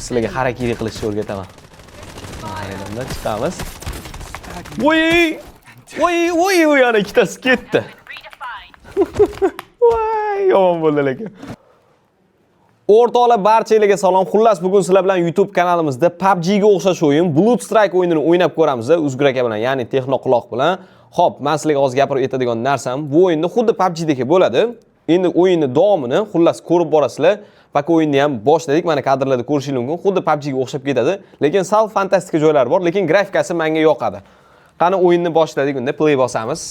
Sizlarga harakiri qilishni o'rgataman. Mana chiqamiz. Voy! Voy, voy, voy, ana ikkitasi ketdi. Voy, yomon bo'ldi lekin. O'rtoqlar, barchalarga salom. Xullas, bugun sizlar bilan YouTube kanalimizda PUBG ga o'xshash o'yin Blood Strike o'yinini o'ynab ko'ramiz Uzgur aka bilan, ya'ni Texnoquloq bilan. Xo'p, men sizlarga hozir gapirib aytadigan narsam, bu o'yinda xuddi PUBGdek bo'ladi. Endi o'yinni davomini xullas ko'rib borasizlar. Пока o'yinni ham boshladik, mana kadrlarda ko'rishingiz mumkin. Xuddi PUBG ga o'xshab ketadi, lekin sal fantastika joylari bor, lekin grafikasi menga yoqadi. Qani o'yinni boshladik, unda play bosamiz.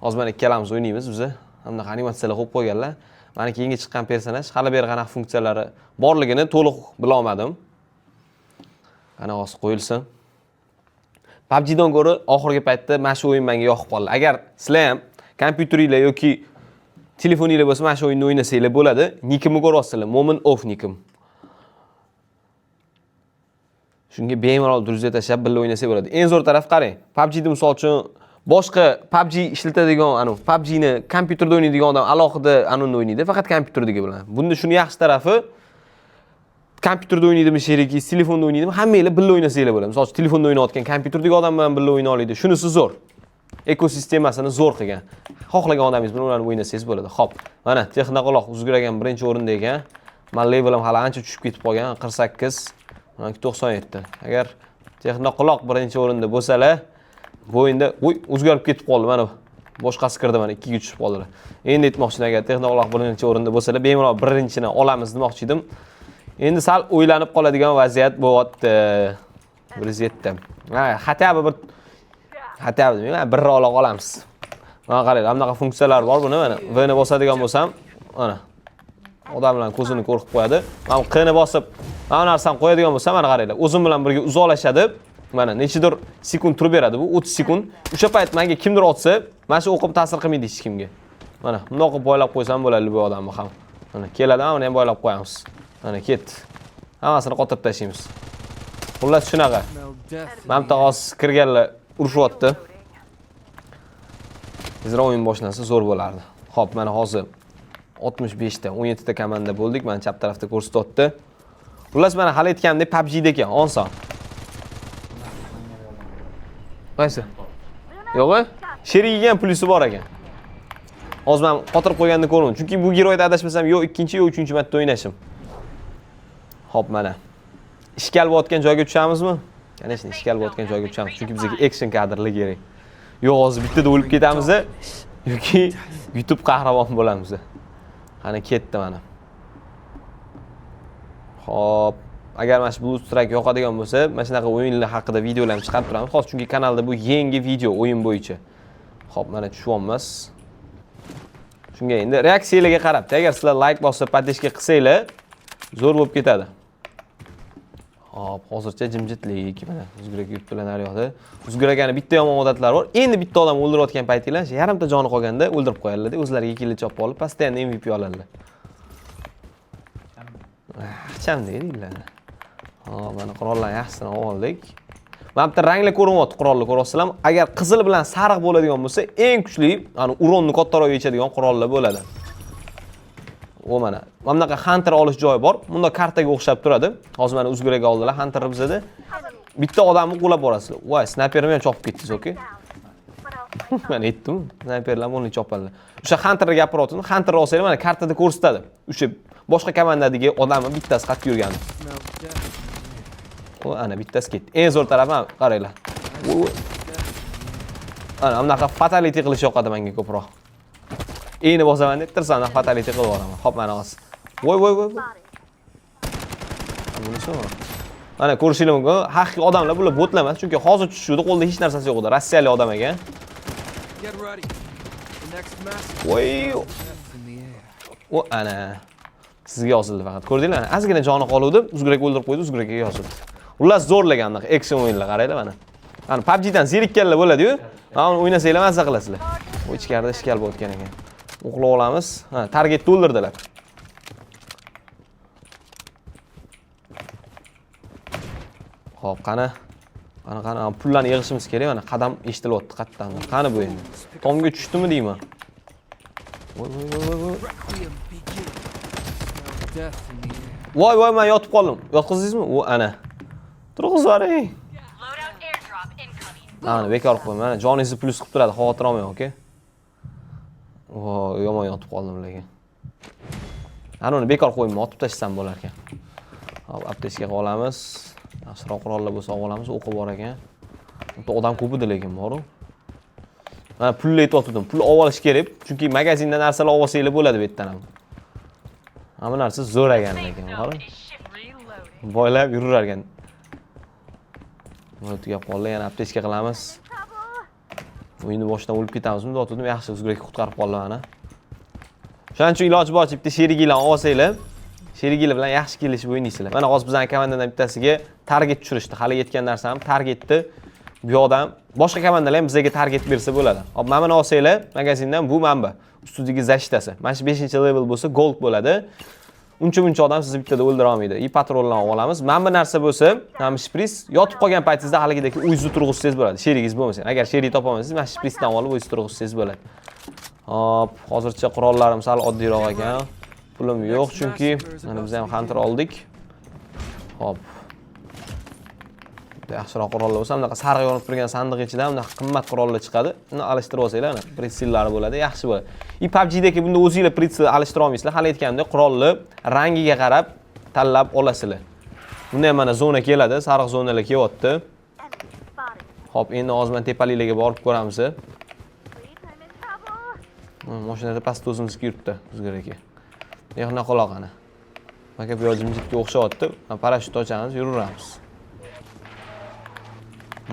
Hozir mana ikkalamiz o'ynaymiz biza. Bunaqa animatsiyalar qo'yib qo'yganlar. Mana keyingi chiqqan personaj, hali beri qanaqa funksiyalari borligini to'liq bila olmadim. Qani hozir qo'yilsin. PUBGdan ko'ra oxirgi paytda mana shu o'yin menga yoqib qoldi. Agar sizlar ham kompyuteringlar yoki telefoninglar bo'lsa, mana shu o'yinni o'ynasanglar bo'ladi. Nikimni ko'ryapsizlar, Moment of nikim. Shunga bemalol друзья tashlab birga o'ynasak bo'ladi. Eng zo'r tarafi qarang. PUBGda misol uchun boshqa PUBG ishlatadigan, anu PUBGni kompyuterda o'ynaydigan odam alohida anuni o'ynaydi, faqat kompyuterdagi bilan. Bunda shuni yaxshi tarafi, kompyuterda o'ynaydimi sherikingiz, telefonda o'ynaydimi, hammanglar birga o'ynasanglar bo'ladi. Misol uchun telefonda o'ynayotgan kompyuterdagi odam bilan birga o'ynay oladi. Shunisi zo'r. Ekosistemasini zo'r qilgan. Xohlagan odamingiz bilan ularni o'ynasangiz bo'ladi. Xo'p, mana Texnoquloq Uzgur akam birinchi o'rinda ekan. Man levelim hali ancha tushib ketib qolgan, 48, 97. Agar Texnoquloq birinchi o'rinda bo'lsalar, bu o'yinda voy, o'zgarib ketib qoldi mana. Boshqasi kirdi, mana 2 ga tushib qoldilar. Endi aytmoqchiman, agar Texnoquloq birinchi o'rinda bo'lsalar, bemalol birinchini olamiz demoqchi edim. Endi sal o'ylanib qoladigan vaziyat bo'lyapti. 107. Ha, хотя бы bir, хотя бы demayman, birra ola qolamiz. Mana qaranglar, bunaqa funksiyalar bor buni mana. V ni bosadigan bo'lsam, mana odamlarning ko'zini ko'rib qo'yadi. Mana bu Q ni bosib, mana bu narsani qo'yadigan bo'lsam, mana qaranglar, o'zim bilan birga uzoqlashadi. Mana nechidir sekund turib beradi bu, 30 sekund. O'sha payt menga kimdir otsa, mana shu o'qim ta'sir qilmaydi hech kimga. Mana bundoq qilib boylab qo'ysam bo'ladi bu odamni ham. Mana keladi, mana buni ham boylab qo'yamiz. Mana ketdi. Hammasini qotirib tashlaymiz. Xullas shunaqa. Mana bu hozir kirganlar urushyapti. Tezroq o'yin boshlansa zo'r bo'lardi. Xo'p, mana hozir 65 ta, 17 ta komanda bo'ldik. Mana chap tarafda ko'rsatyapti. Xullas mana hali aytganimdek PUBG'da ekan, oson. Qaysi? Yo'q, sherigiga ham plusi bor ekan. Hozir men qotirib qo'yganini ko'raman. Chunki bu geroyda adashmasam, yo ikkinchi, yo uchinchi marta o'ynashim. Xo'p, mana. Ishkal bo'layotgan joyga tushamizmi? Конечно, ishkal bo'layotgan joyga tushamiz, chunki bizga action kadrlar kerak. Yo'q, hozir bittada o'lib ketamiz yoki YouTube qahramon bo'lamiz. Qani ketdi mana. Xo'p, agar mana shu Blue Strike yoqadigan bo'lsa, mana shunaqa o'yinlar haqida videolar ham chiqarib turamiz. Hozir chunki kanalda bu yangi video o'yin bo'yicha. Xo'p, mana tushyapmiz. Shunga endi reaksiyalarga qarab, agar sizlar like bosib, поддержка qilsanglar, zo'r bo'lib ketadi. Hop, hozircha jimjitlik. Mana Uzgur aka yuribdilar naryoqda. Uzgur akani bitta yomon odatlari bor. Endi bitta odam o'ldirayotgan paytinglar, yarimta joni qolganda o'ldirib qo'yadilar, o'zlariga killni chopib olib, постоянно MVP oladilar. Cham deydilar. Hop, mana qurollarni yaxshisini oldik. Mana bitta ranglar ko'rinyapti, qurolni ko'ryapsizlarmi? Agar qizil bilan sariq bo'ladigan bo'lsa, eng kuchli, ya'ni uronni kattaroq yechadigan qurollar bo'ladi. U mana. Mana bunaqa Hunter olish joyi bor. Bunda kartaga o'xshab turadi. Hozir mana Uzgur aka oldilar Hunter bizada. Bitta odamni quvlab borasizlar. Voy, snayperim ham chopib ketdingiz, okey? Mana aytdim, snayperlar buni chopadilar. O'sha Hunterni gapiryaptim. Hunter olsanglar, mana kartada ko'rsatadi. O'sha boshqa komandadagi odamni bittasi qayerda yurgani. U ana bittasi ketdi. Eng zo'r tarafi mana qaranglar. Ana bunaqa fatality qilish yoqadi menga ko'proq. E'ni bosaman deb tursam, anaqa fatality qilib yuboraman. Xo'p, mana hozir. Voy, voy, voy. Bunisi mana ko'rishingiz mumkin. Haqiqiy odamlar bular, botlar emas, chunki hozir tushuvdi, qo'lida hech narsasi yo'q edi. Rossiyalik odam ekan. Voy. U ana sizga yozildi faqat. Ko'rdinglarmi? Ozgina joni qoluvdi, Uzgur aka o'ldirib qo'ydi, Uzgur akaga yozildi. Xullas zo'rlagan anaqa action o'yinlar, qaranglar mana. Mana PUBGdan zerikkanlar bo'ladi-yu. Mana uni o'ynasanglar mazza qilasizlar. U ichkarida ishkal bo'layotgan ekan. Uxlab olamiz. Ha, targetni o'ldirdilar. Xo'p, qani? Qani, qani, pullarni yig'ishimiz kerak. Mana qadam eshitilyapti qayerdandir. Qani bu endi? Tomga tushdimi deyman. Voy, voy, voy, voy, voy. Voy, voy, men yotib qoldim. Yotqizdingizmi? U ana. Turg'izib yuboring. Loadout airdrop incoming. Ana, bekor qilib qo'yma. Mana joningizni plyus qilib turadi, xavotir olmang, aka. Voy, yomon yotib qoldim lekin. Ana uni bekor qo'yma, otib tashlasam bo'lar ekan. Hop, аптечка qilib olamiz. Yaxshiroq qurollar bo'lsa olib olamiz, o'qi bor ekan. Bitta odam ko'p edi lekin boru. Mana pulni aytyotgandim. Pul olib olish kerak, chunki magazinda narsalar olib olsanglar bo'ladi bu yerdan ham. Hamma narsa zo'r ekan lekin, Safe bor. zone is shift reloading. Boylab yuraver ekan. Mana tugab qoldi, yana аптечка qilamiz. O'yinni boshidan o'lib ketamizmi deyotgandim, yaxshi Uzgurek qutqarib qoldi mani. Shuning uchun iloji boricha bitta sheriginglarni olsanglar, sheriginglar bilan yaxshi kelishib o'ynaysizlar. Mana hozir bizning komandadan bittasiga target tushirishdi. Hali yetgan narsam targetni bu yoqdan boshqa komandalar ham bizga target bersa bo'ladi. Hop, mana buni olsanglar, magazindan bu manba ustidagi защита si. Mana shu 5-level bo'lsa gold bo'ladi. Uncha muncha odam sizni bittada o'ldira olmaydi. И patronlarni olamiz. Mana bu narsa bo'lsa, mana bu shpris yotib qolgan paytingizda haligidagi o'zingizni turg'izsangiz bo'ladi. Sherigingiz bo'lmasa. Agar sherik topolmasangiz, mana shu shprisdan olib o'zingizni turg'izsangiz bo'ladi. Hop, hozircha qurollarim sal oddiyroq ekan. Pulim yo'q chunki mana biz ham Hunter oldik. Hop. Bitta yaxshiroq qurollar bo'lsa, bunaqa sariq yonib turgan sandiq ichidan bunaqa qimmat qurollar chiqadi. Uni alishtirib olsanglar, ana прицел lari bo'ladi, yaxshi bo'ladi. И PUBG'dagi bunda o'zinglar прицел alishtira olmaysizlar. Hali aytganimdek, qurolni rangiga qarab tanlab olasizlar. Bunda ham mana zona keladi, sariq zonalar kelyapti. Hop, endi hozir mana tepaliklarga borib ko'ramiz. Mashinada pastda o'zimizniki yuribdi, Uzgar aka. Yo'q, qoloq ana. Aka bu yoq jimjitga o'xshayapti. Mana parashyut ochamiz, yuraveramiz.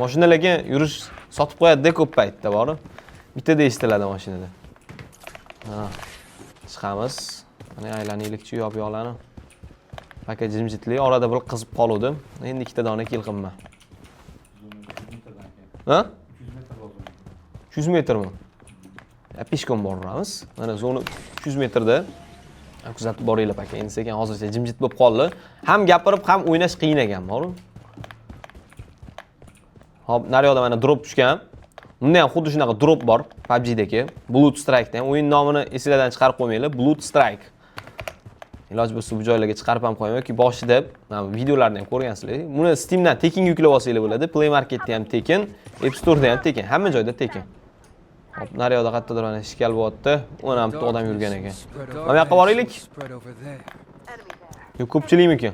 Mashina lekin yurish sotib qo'yadi-da ko'p paytda bor. Bittada eshitiladi mashinada. Ha. Chiqamiz. Mana aylanaylikchi yo'q yoqlarni. Aka jimjitlik, orada bir qizib qoluvdim. Endi ikkita dona kill qilma. Ha? 300 metrmi? Ya, пешком boraveramiz. Mana zona 300 metrda. Kuzatib boringlar aka. Endi sekin hozircha jimjit bo'lib qoldi. Ham gapirib, ham o'ynash qiyin ekan, boru. Hop, naryoqda mana drop tushgan. Bunda ham xuddi shunaqa drop bor PUBG'dagi. Blood Strike'da ham o'yin nomini esinglardan chiqarib qo'ymanglar. Blood Strike. Iloji bo'lsa bu joylarga chiqarib ham qo'yaman yoki boshida mana bu videolarni ham ko'rgansizlar. Buni Steamdan tekin yuklab olsanglar bo'ladi. Play Marketda ham tekin, App Store'da ham tekin, hamma joyda tekin. Hop, naryoqda qayerdadir mana ishkal bo'lyapti. Uni ham bitta odam yurgan ekan. Mana bu yoqqa boraylik. Yo'q, ko'pchilikmikin?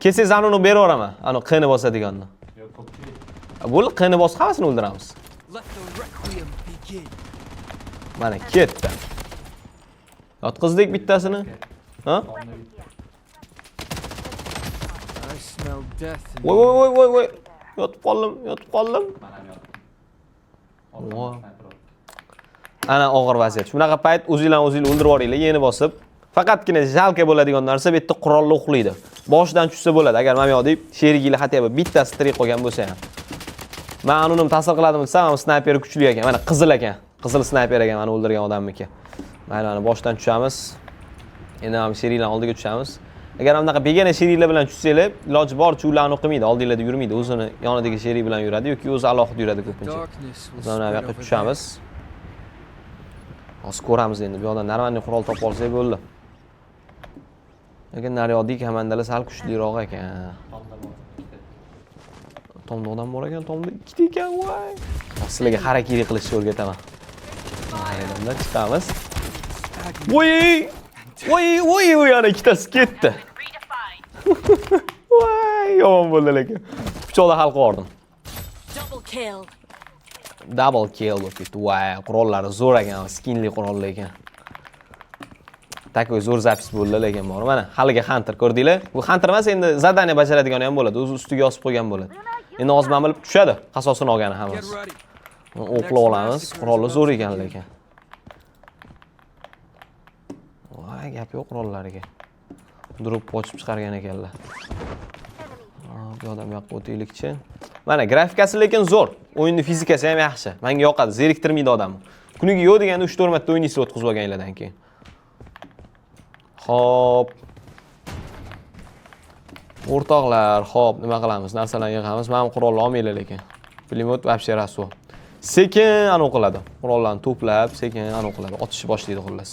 Kelsangiz ana uni beraveraman. Ana qini bosadiganni. Yo'q, ko'pchilik. Bo'ldi, qini bosib hammasini o'ldiramiz. Let the requiem begin. Mana ketdi. Yotqizdik bittasini. Ha? Tomda bitta. I smell death in Voy voy voy voy voy. Yotib qoldim, yotib qoldim. Man ham yotdim. Voy. Snayper oldi. Ana og'ir vaziyat. Shunaqa payt o'zinglarni o'zinglar o'ldirib yuboringlar, yeni bosib. Faqatgina жалко bo'ladigan narsa bu yerda qurolli uxlaydi. Boshidan tushsa bo'ladi. Agar mana bu yoqda sheriginglar хотя бы bittasi tirik qolgan bo'lsa ham. Men uni ta'sir qiladimi desam, ham snayperi kuchli ekan. Mana qizil ekan. Qizil snayper ekan mani o'ldirgan odamniki. Mayli, mana boshdan tushamiz. Endi ham sheriklar oldiga tushamiz. Agar bunaqa begona sheriklar bilan tushsanglar, iloji boricha ularni o'qimaydi, oldinglarda yurmaydi, o'zini yonidagi sherik bilan yuradi yoki o'zi alohida yuradi ko'pincha. Darkness will Biz mana bu spread yoqqa over there. tushamiz. Hozir ko'ramiz endi bu yoqdan нормальный qurol topib olsak bo'ldi. Lekin naryoqdagi komandalar sal kuchliroq ekan. Tomda bor ikkita. Tomda odam bor ekan, tomda ikkita ekan, voy. Hozir sizlarga harakiri qilishni o'rgataman. Mana chiqamiz. Voy! Voy, voy, voy, ana ikkitasi ketdi. Redefined. Voy, yomon bo'ldi lekin. Pichoqda hal qilib yubordim. Double kill. Double kill bo'lib ketdi. Voy, qurollari zo'r ekan, skinli qurollar ekan. Такой zo'r запись bo'ldi lekin bor. Mana haligi Hunter ko'rdinglar? Bu Hunter emas, endi задание bajaраdigani ham bo'ladi. O'zi ustiga yozib qo'ygan bo'ladi. Endi hozir mana bilib tushadi, qasosini olgani Get hammasi. ready. O'qlab olamiz. Qurolli zo'r ekan lekin. Voy, gap yo'q qurollariga. Drop ochib chiqargan ekanlar. Bu yoqdan bu yoqqa o'taylikchi. Mana grafikasi lekin zo'r. O'yinning fizikasi ham yaxshi. Menga yoqadi, zeriktirmaydi odamni. Kuniga yo'q deganda 3-4 marta o'ynaysiz o'tkazib olganlardan keyin. Xo'p. O'rtoqlar, xo'p, nima qilamiz? Narsalarni yig'amiz. Mana bu qurolni olmanglar lekin. Pulemyot вообще rasvo. Sekin anavi qiladi. Qurollarni to'plab, sekin anavi qiladi. Otishni boshlaydi xullas.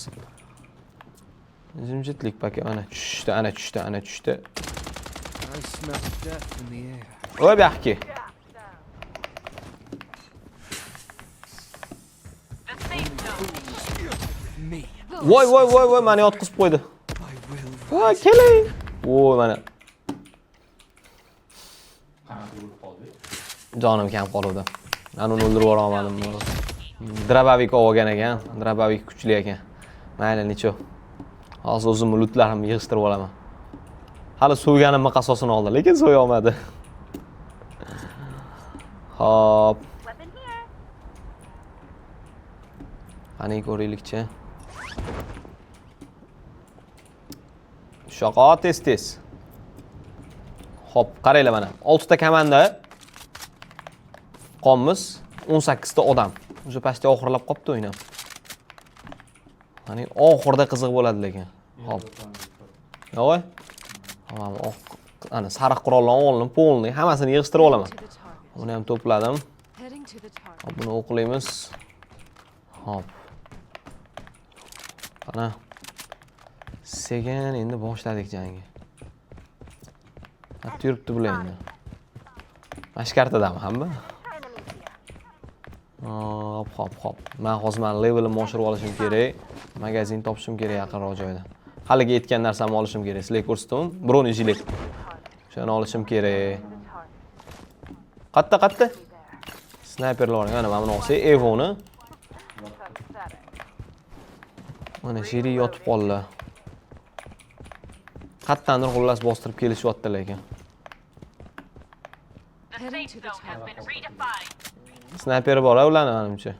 Jimjitlik пока. Ana tushdi, ana tushdi, ana tushdi. I smell death in the air. Voy, buyoqqa. The safe zone. Me. Voy, voy, voy, voy, mani yotqizib qo'ydi. I will Voy, keling. Voy, mana Qanaqa o'lib qoldi? Jonim kam qoluvdi. Man uni o'ldirib yubora olmadim. Дробовик olgan ekan. Дробовик kuchli ekan. Mayli, ничё. Hozir o'zimni лут larimni yig'ishtirib olaman. Hali so'yganimni qasosini oldi, lekin so'ya olmadi. Xo'p. Weapon here. Qani, ko'raylikchi. Shoqo, tez tez. Xo'p, qaranglar mana. 6 ta komanda qolmiz, 18 ta odam. Уже pastga oxirlab qolibdi o'yin ham. Ya'ni oxirida qiziq bo'ladi lekin. Xo'p. Yo'q. Tamam, oq, ana sariq qurollarni oldim, полный, hammasini yig'ishtirib olaman. To the target. Buni ham to'pladim. Heading to the target. Hop, buni o'qlaymiz. Hop. Qana. Sekin endi boshladik jangni. Qayerda yuribdi bular endi? Mana shu kartadami hamma? Hop, hop, hop. Men hozir mana levelimni oshirib olishim kerak. Magazin topishim kerak yaqinroq joyda. Haligi aytgan narsamni olishim kerak. Sizlarga ko'rsatdim. Бронежилет. O'shani olishim kerak. Qatta, qatta? Snayperlar bor. Mana buni olsak, Evoni. Mana sherik yotib qoldi. Qayerdandir xullas bostirib kelishyapti lekin. The Heading safe to the zone has target. been redefined. Snayperi bor ularni manimcha.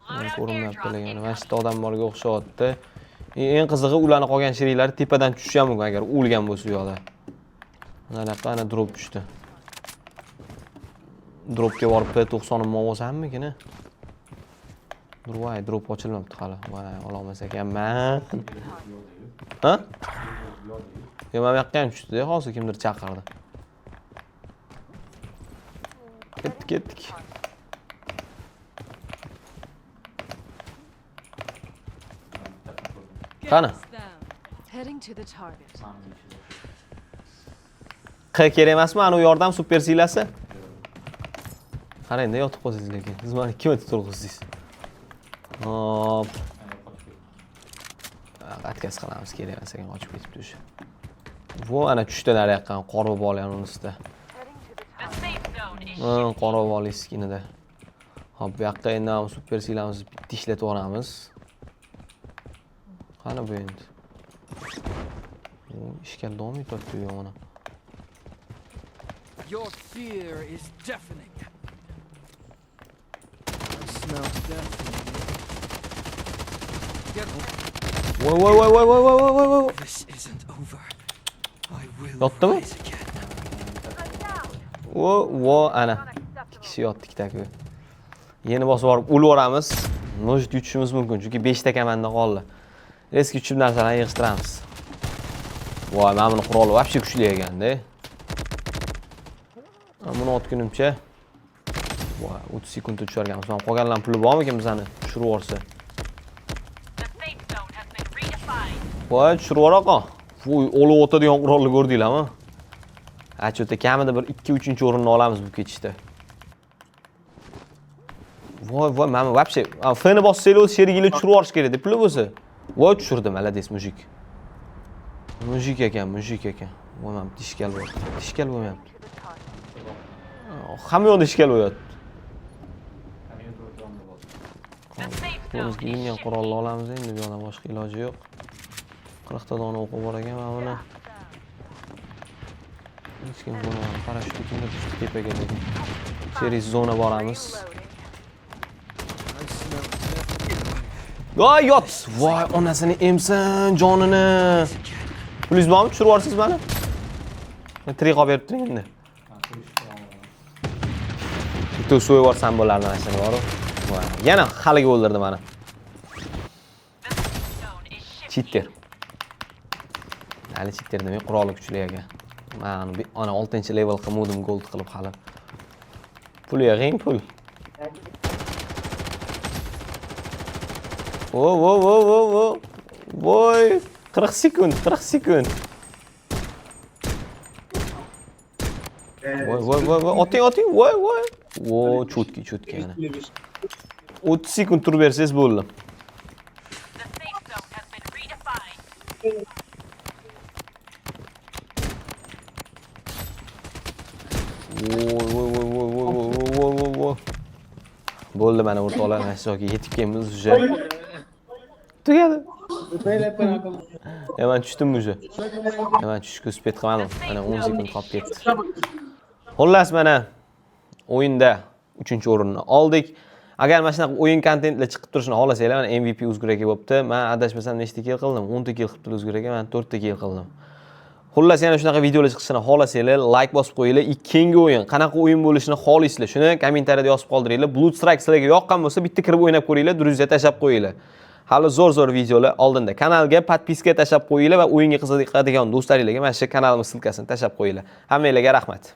Loadout Ko'rinmayapti airdrop lekin. Mana shu incoming. yerda odam borga o'xshayapti. Eng qizig'i, ularni qolgan sheriklari tepadan tushishi ham mumkin agar o'lgan bo'lsa u yoqda. Mana yoqqa ana drop tushdi. Dropga borib P90 ni olsammikin? Voy, drop ochilmabdi hali. Voy, ololmas ekanman. Ha? Yo, mana bu yoqqa ham tushdi, hozir kimdir chaqirdi. Ketdik, ketdik. Qani? Gas them. Heading to the target. Q kerak emasmi? Anu yordam super silasi? Qarang-da, yotib qolsangiz lekin. Siz mani 2 marta turg'izdingiz. Hop. Отказ qilamiz, kerak emas ekan, qochib ketibdi o'sha. Bu ana tushdi nariyoqqa, Qorbobo unisida. The safe zone is Ha, Qorboboli skinida. Hop, bu yoqqa endi super silamizni bitta ishlatib yuboramiz. Qani bu endi? U ishkal davom etyapti u yog'ini. Your fear is deafening. I smell death in the air. Get Voy, voy, voy, voy, voy, voy, voy, voy, voy. This isn't over. I will Yotdimi? rise again. Vo, vo, ana. Ikki kishi yotdi, ikkita. Yeni bosib borib o'lib yuboramiz. Может, yutishimiz mumkin, chunki 5 ta komanda qoldi. Резко tushib narsalarni yig'ishtiramiz. Voy, mana buni quroli вообще kuchli ekanda. Buni otgunimcha, voy, 30 sekundda tusharkanmiz. Mana qolganlarning puli bormikin bizani tushirib yuborsa? The safe zone has been redefined. Voy, tushirib yuboraqa. Voy, olib o'tadigan qurolni ko'rdinglarmi? Achota kamida bir 2-3 o'rinni olamiz bu ketishda. Voy, voy, mana вообще, F ni bossanglar o'zi sheriginglar tushirib yuborish kerak deb puli bo'lsa. Voy, tushirdi, молодец, мужик. Мужик ekan, мужик ekan. Voy, mana bitta ishkal bo'lyapti. Ishkal bo'lmayapti. Hamma yoqda ishkal bo'lyapti. The safe zone Qo'limizga is ilingan shifting. qurolni olamiz endi, bu yoqdan boshqa iloji yo'q. 40 ta dona o'qi bor ekan mana buni. Hech kim ko'rmadi. Parashyutda kimdir tushdi tepaga lekin. Через zona boramiz. I smell death in the air. Voy, yot! Voy, onasini emsin, jonini. Pulingiz bormi? Tushirib yuborsiz mani. Men tirik qolib berib turing endi. Bitta so'yib yuborsam bo'lardi mana shuni boru. Voy, yana haligi o'ldirdi mani. The safe zone is shifting. Cheater. Hali cheater demay, quroli kuchli ekan. Man ana 6-level qilmovdim gold qilib hali. Pul yig'ing, pul. Vo, vo, vo, vo, vo. Voy. 40 sekund, 40 sekund. Voy, voy, voy, voy, oting, oting, voy, voy. Vo, чётко, чётко yana. 30 sekund turib bersangiz bo'ldi. The safe zone has been redefined. Voy, voy, voy, voy, voy, voy, voy, voy, voy. Bo'ldi mana, o'rtoqlar, mana shu joyga yetib kelamiz уже. Tugadi. Ya, man tushdim уже. Ya, man tushishga успеть qilmadim. Mana 10 sekund qolib ketdi. Xullas, mana o'yinda 3-o'rinni oldik. Agar mana shunaqa o'yin kontentlar chiqib turishini xohlasanglar, mana MVP Uzgur aka bo'libdi. Men adashmasam nechta kill qildim? 10 ta kill qilibdi Uzgur aka, men 4 ta kill qildim. Xullas, yana shunaqa videolar chiqishini xohlasanglar, like bosib qo'yinglar. Keyingi o'yin qanaqa o'yin bo'lishini xohlaysizlar, shuni kommentariyada yozib qoldiringlar. Blood Strike sizlarga yoqqan bo'lsa, bitta kirib o'ynab ko'ringlar, друзья tashlab qo'yinglar. Hali zo'r zo'r videolar oldinda. Kanalga подписка tashlab qo'yinglar va o'yinga qiziqadigan do'stlaringlarga mana shu kanalimiz ссылка sini tashlab qo'yinglar. Hammanglarga rahmat.